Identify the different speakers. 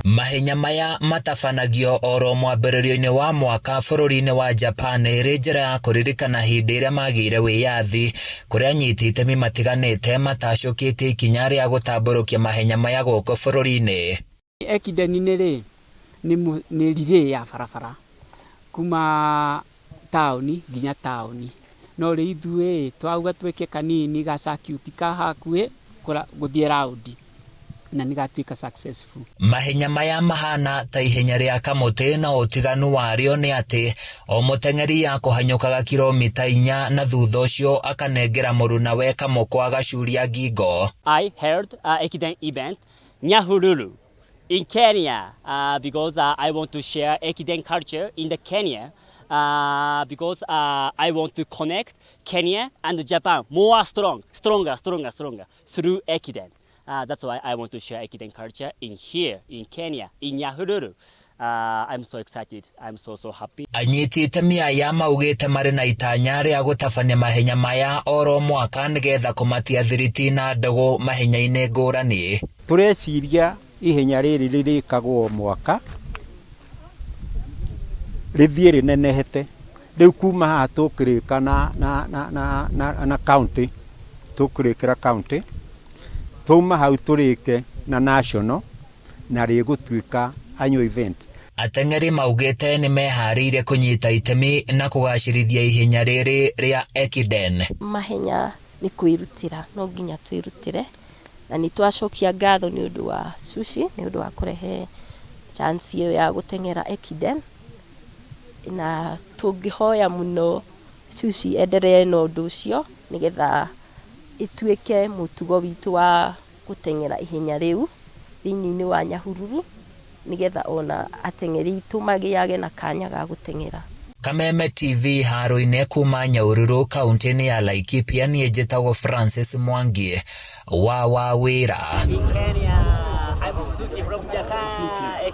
Speaker 1: Mahenya maya matabanagio oro mwambĩrĩrio-inĩ wa mwaka bũrũri-inĩ wa Japan ĩrĩ njĩra ya kũririkana hĩndĩ ĩrĩa magĩire wĩyathi, kũrĩa anyiti itemi matiganĩte matacũkĩtie ikinya rĩa gũtambũrũkia mahenya maya gũkũ bũrũri-inĩ.
Speaker 2: Ekiden-inĩ rĩ, nĩ relay ya barabara kuma taũni nginya taũni. No rĩu ithuĩ twauga twĩke kanini ga circuit ka hakuhĩ gũthiĩ round na nĩ gatuĩka successful.
Speaker 1: Mahenya maya mahana ta ihenya rĩa kamũtĩ, no ũtiganu warĩo nĩ atĩ o mũteng'eri akũhanyũkaga kilomita 4 na thutha ũcio akanengera mũrunawe kamũkwa agacuria ngingo.
Speaker 3: I held Ekiden event Nyahururu in Kenya because I want to share Ekiden culture in the Kenya because I want to connect Kenya and Japan more strong, stronger, stronger, stronger through Ekiden. That's why I want to share Ekiden culture in here, in Kenya, in Nyahururu. I'm so excited. I'm so, so happy.
Speaker 1: Anyiti itemi aya maugĩte marĩ na itanya rĩa gũtabania mahenya maya oro mwaka nĩgetha kũmatia thiriti na ndũgũ mahenya-inĩ ngũrani.
Speaker 4: Tũreciria ihenya rĩrĩ rĩrĩkagwo o mwaka rĩthiĩ rĩnenehete. Rĩu kuma haha tũkĩrĩka na county, tũkũrĩkĩra county, twauma hau tũrĩke na national, na rĩgũtuĩka annual event.
Speaker 1: Ateng'eri maugĩte nĩ meharĩirie kũnyita itemi na kũgacĩrithia ihenya rĩrĩ rĩa Ekiden.
Speaker 5: Mahenya nĩ kwĩrutĩra, no nginya twĩrutĩre, na nĩ twacokia ngatho nĩ ũndũ wa Sushi, nĩ ũndũ wa kũrehe chance ĩyo ya gũteng'era Ekiden, na tũngĩhoya mũno Sushi endelee na ũndũ ũcio nĩgetha ĩtuĩke mũtugo witũ wa gũteng'era ihenya rĩu thĩinĩ wa Nyahururu, nĩgetha ona ateng'eri aitũ magĩage na kanya ga gũteng'era.
Speaker 1: Kameme TV haro-inĩ kuma Nyahururu, kaunti-inĩ ya Laikipia, niĩ njĩtagwo Francis Mwangi wa Wawĩra.
Speaker 3: In Kenya, I'm Sushi from Japan.